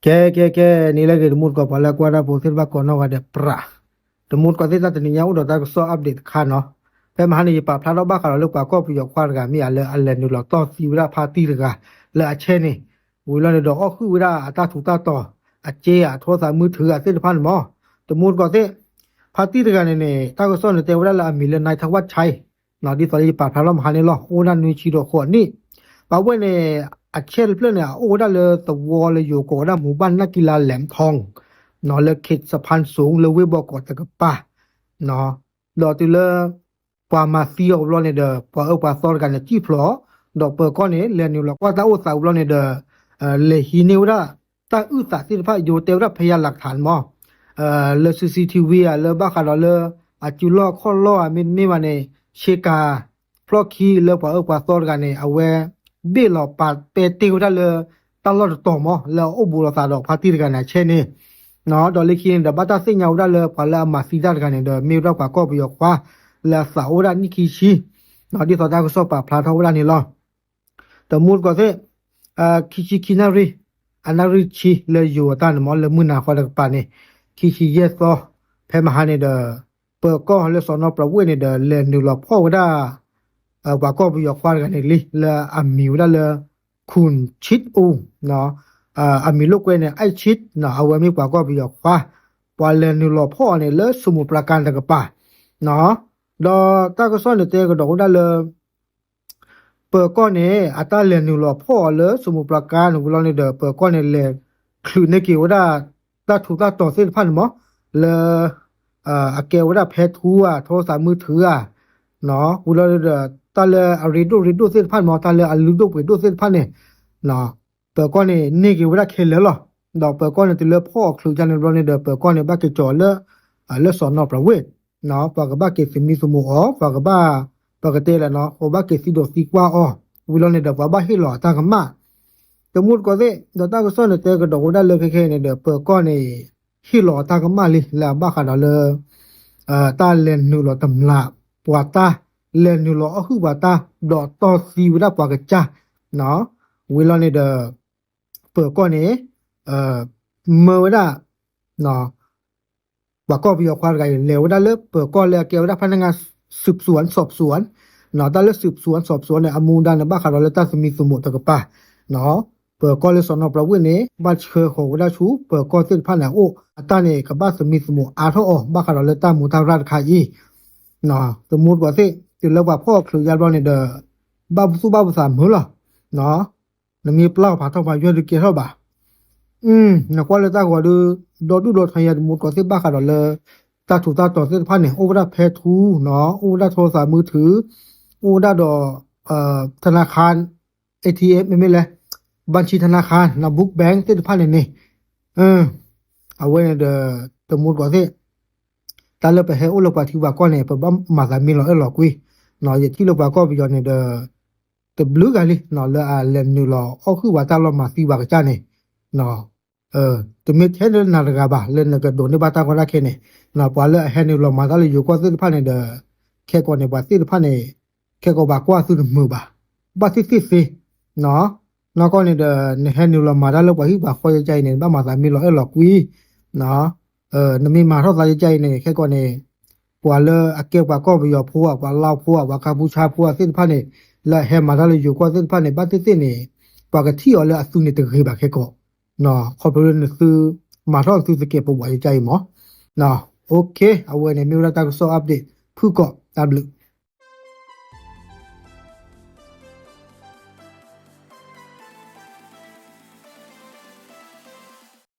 ကဲ ကဲ ကဲ နံၤလၢအဂ့ၤ တမူတကိး ပှၤလၢကွၢ်တၢ်ဖိသ့ၣ်တဖၣ်ကိးနီၢ်ဂၤဒဲး ပြး တမူတကိးသ့ၣ် တၢ်တနံၤညါအိၣ်ဒီးတၢ်ကစီၣ် update တခါနီၤ. ဖဲမဟါန့ၣ် ယပာ်ဖျါထီၣ်ဘၣ်ဃးဒီးလၢပှၤကီၢ်ပယီၤခွါတဂၤ မ့ၢ်ဧါ လၢအလဲၤနုာ်လီၤတီၢ်သံဝဲဒၣ်ဖါတံၢ်တဂၤ လၢအဆဲန့ၣ် ဝံၤလီၤန့ၣ်ဒီးအီၣ်ဃုာ်ဝဲဒၣ်အတၢ်ထူးတၢ်တီၤ အက့ဧါ အထိသးမုၢ်ထုးဧါသ့ၣ်တဖၣ်န့ၣ်မး တမူတကိးသ့ၣ် ဖါတံၢ်တဂၤန့ၣ်န့ၣ် တၢ်ကစီၣ်န့ၣ်တဲဝဲဒၣ်လၢအမံၤလၢ နၢ်ထဝၣ်ဆဲ ဒ်သိးလၢယပာ်ဖျါထီၣ်မဟါန့ၣ်လီၤ အိၣ်ဝဲဒၣ်နွံဆံဒီးဃိးနံၣ် ပှၤဝဲန့ၣ် အဆဲတဖျၢၣ်န့ၣ် အအိၣ်ဝဲဒၣ်လၢသဝီလၢယိၤ ကိးဝဲဒၣ် မူဘၣ်နၢ်ကံလါလဲၣ်ထီၣ် လၢခ့းစဖၣ်စိၤ လၢဝ့ၢ်ဘီကီးတကပၤ ဒီးတုၤလၢ ပှၤမၤသံအီၤဘျီန့ၣ်ဒီး ပှၤအၢပှၤသီတဂၤန့ၣ် စံၣ်ဖျိး ဒီးပၢၤကီၢ်န့ၣ် လဲၤနုာ်လီၤကွၢ်တၢ်အိၣ်သးဘျီန့ၣ်ဒီး လဲၤဟံးန့ၢ်ဝဲဒၣ် တၢ်အုၣ်သးသ့ၣ်တဖၣ် ယိၤတဲဝဲဒၣ် ဖယၤလၢကထါန့ၣ်မး လၢ CCTV ဧါ လၢဘၣ်ဃးဒီးလၢ အစုလီၢ်အခီၣ်လီၢ်ဧါ မ့တမ့ၢ်ဘၣ်န့ၣ် ဆ့ကၤ ဖျီၣ်ခံလၢပှၤအၢပှၤသီတဂၤန့ၣ် အဝဲ ဘ့ၣ်လီၤပာ်ပဲတ့ၢ်ဝဲဒၣ်လၢ တၢ်လီၢ်တတီၤမး လၢအအိၣ်ဘူးလိာ်သးဒီးဖါတံၢ်တဂၤန့ၣ်အဆဲန့ၣ် ဒီးလၢခံန့ၣ်ဒီး ဘၣ်တၢ်သ့ၣ်ညါဝဲဒၣ်လၢပှၤလၢအမၤသံတၢ်တဂၤန့ၣ်ဒီး မ့ၢ်ဝဲဒၣ်ပှၤကီၢ်ပယီၤခွါ လၢအသးအိၣ်ဝဲဒၣ်နံၣ်ခံဆံ ဒ်သိးတၢ်ကစီၣ်ပာ်ဖျါထီၣ်ဝဲဒၣ်န့ၣ်လီၤ. တမူတကိးသ့ၣ် ခံဆံခံနၣ်ရံၣ် အနၣ်ရံၣ်ဆံလၢယိၤအတၢ်န့ၣ်မး လၢမုၢ်နၤဃီတကပၤန့ၣ် ခံဆံယဲၢ်သီ ဖဲမဟါန့ၣ်ဒီး ပၢၤကီၢ်လၢစီၢ်နီၤပြးဝ့ၢ်န့ၣ်ဒီး လဲၤနုာ်လီၤဖီၣ်ဝဲဒၣ် ပှၤကီၢ်ပယီၤခွါတဂၤန့ၣ်လံ လၢအမံၤဝဲဒၣ်လၢ ခူၣ်ဆံးအိၣ် အမံၤလိာ်ကွဲန့ၣ် အိုက်ဆံး အဝဲမ့ၢ်ပှၤကီၢ်ပယီၤခွါ ပှၤလဲၤနုာ်လီၤဖီၣ်အီၤန့ၣ် လၢစမူးပြၤကၣ်တကပၤ ဒီးတၢ်ကစီၣ်န့ၣ်တဲကဒီးဝဲဒၣ်လၢ ပၢၤကီၢ်န့ၣ် အတၢ်လဲၤနုာ်လီၤဖီၣ်အီၤလၢစမူးပြၤကၣ်န့ၣ်ဝံၤလီၤန့ၣ်ဒီး ပၢၤကီၢ်န့ၣ် လဲၤချုးန့ၢ်က့ၤဝဲဒၣ် တၢ်ထူးတၢ်တီၤသ့ၣ်တဖၣ်န့ၣ်မး လၢ အကဲဝဲဒၣ်ဖဲထူဧါ ထိသးမုၢ်ထုဧါ ဝံၤလီၤဒီး တၢ်လၢအရ့ဒိၣ်ရ့ဒိၣ်သ့ၣ်တဖၣ်န့ၣ်မး တၢ်လၢအလုၢ်ဒိၣ်ပှ့ၤဒိၣ်သ့ၣ်တဖၣ်န့ၣ် ပၢၤကီၢ်န့ၣ် န့ၢ်က့ၤဝဲဒၣ်ခဲလၢာ်လီၤ. ဒီးပၢၤကီၢ်န့ၣ် တုၤလၢဖီၣ်အီၤချုးယါန့ၣ်ဘျီန့ၣ်ဒီး ပၢၤကီၢ်န့ၣ် ဘၣ်က့ၤကၠီၤလၢ လၢစီၢ်နီၤပြးဝ့ၢ် ပှၤကဘၣ်က့ၤသမံသမိးအီၤ ပှၤကဘၣ် ပကတဲလဲၣ်နီၤ ပှၤဘၣ်က့ၤသံဒီးသံကွၢ်အီၤ ဝံၤလီၤန့ၣ်ဒီး ပှၤဘၣ်ဟ့ၣ်လီၤအတၢ်ကမၣ် တမူတကိးသ့ၣ် ဒီးတၢ်ကစီၣ်န့ၣ်တဲကဒီးဝဲဒၣ်လၢခဲခဲအံၤန့ၣ်ဒီး ပၢၤကီၢ်န့ၣ် ဟ့ၣ်လီၤအတၢ်ကမၣ်လံ လၢအဘၣ်ဃးဒီးလၢ တၢ်လဲၤနုာ်လီၤတမျးပှၤတၢ် လဲၤနုာ်လီၤအီၣ်ဟုၣ်ပှၤတၢ် ဒီးတီၢ်သံဝဲဒၣ်ပှၤကစၢ် ဝံၤလီၤန့ၣ်ဒီး ပၢၤကီၢ်န့ၣ် မၢဝဲဒၣ် ပှၤကီၢ်ပယီၤခွါတဂၤအံၤ လဲၤဝဲဒၣ်လၢပၢၤကီၢ်လၢအကဲဝဲဒၣ် ဖးနငါ สืบสวนสอบสวน တၢ်လၢ สืบสวนสอบสวน န့ၣ် အမူဒါန့ၣ် ဘၣ်ဃးဒီးလၢတၢ်သမံသမိးတကပၤ ပၢၤကီၢ်လၢစီၢ်နီၤပြးဝ့ၢ်န့ၣ် ဘၣ်ဆှၢဃီၤဝဲဒၣ်ဆူ ပၢၤကီၢ်သ့ၣ်တဖၣ်န့ၣ်အအိၣ် အတၢ်န့ၣ် ကဘၣ်သမံသမိးအါထီၣ်အီၤ ဘၣ်ဃးဒီးလၢတၢ်မူတၢ်ရၢ်တခါအံၤ တမူတကိးသ့ၣ် တုၤလၢပှၤဖီၣ်အီၤချုးယါဘျီန့ၣ်ဒီး ဘၣ်ပသူၣ်ဘၣ်ပသးမုာ်လီၤ နမ့ၢ်ပျၢ်အီၤဖးထီၣ်ဖးယွဲၢ်ဒုးကဲထီၣ်ဘၣ် နကွၢ်လၢတၢ်ဂီၤဒီး ဒီဒူၣ်ဒီထီယါ တမူတကိးသ့ၣ် ဘၣ်ဃးဒီးလၢ တၢ်ထူးတၢ်တီၤသ့ၣ်တဖၣ်န့ၣ် အိၣ်ဝဲဒၣ်ဖဲထူနီၤ အိၣ်ဝဲဒၣ်ထိသးမုၢ်ထု အိၣ်ဝဲဒၣ်ဒီး ธนาคาร เอทีเอ็ม မ့မ့ၢ်လဲၣ် บัญชีธนาคาร န book bank သ့ၣ်တဖၣ်န့ၣ်န့ၣ် အဝဲန့ၣ်ဒီး တမူတကိးသ့ၣ် တၢ်လၢပဟဲအိၣ်လၢပှၤထံပှၤကီၢ်န့ၣ် ပဘၣ်မၤသးမံလီၤအဲၣ်လီၤကွံ ယထံၣ်လၢပှၤကီၢ်ပယီၤန့ၣ်ဒီး တဘျုးဂၤလံ လၢအလဲၤနုာ်လီၤအီၣ်ဟုၣ်ပှၤတၢ်လီၤမၤသံပှၤကစၢ်န့ၣ် တမ့ၢ်ထဲလၢနၤတဂၤဘၣ် လၢနကဒိးန့ၢ်ဘၣ်တၢ်ကီတၢ်ခဲန့ၣ် ပှၤလၢအဟဲနုာ်လီၤမၤတၢ်လၢယိၤကီၢ်သ့ၣ်တဖၣ်န့ၣ်ဒီး ခဲကိာ်န့ၣ် ပှၤသ့ၣ်တဖၣ်န့ၣ် ခဲကိာ်ဘၣ်ကွၢ်သုတမုာ်ဘၣ် ဘၣ်သ့ၣ်သ့ၣ်သ့ နီၢ်ကီၢ်န့ၣ်ဒီး နဟဲနုာ်လီၤမၤတၢ်လၢပှၤဟံၣ်ပှၤဃီယကါအံၤန့ၣ် နဘၣ်မၤသးမံလီၤအဲၣ်လီၤကွံ နမ့ၢ်မၤထီၣ်သးယကါအံၤန့ၣ် ခဲကိာ်န့ၣ် ပှၤလၢအကဲပှၤကီၢ်ပယီၤဖိဧါ ပှၤလါဖိဧါ ပှၤကါပူဆါဖိဧါသ့ၣ်တဖၣ်န့ၣ် လၢအဟဲမၤတၢ်လၢယိၤကီၢ်သ့ၣ်တဖၣ်န့ၣ် ဘၣ်သ့ၣ်သ့ၣ်န့ၣ် ပှၤကထံၣ်အီၤလၢအသုန့ၣ်တဂ့ၤဘၣ်ခဲကိာ် ခီဖျိလၢနသု မၤထီၣ်သုသကဲးပဝးယကါအံၤမး OK အဝဲန့ၣ်မ့ၢ်ဝဲဒၣ်တၢ်ကစီၣ် update ဖုၣ်ကိာ်တၢ်ဘျုး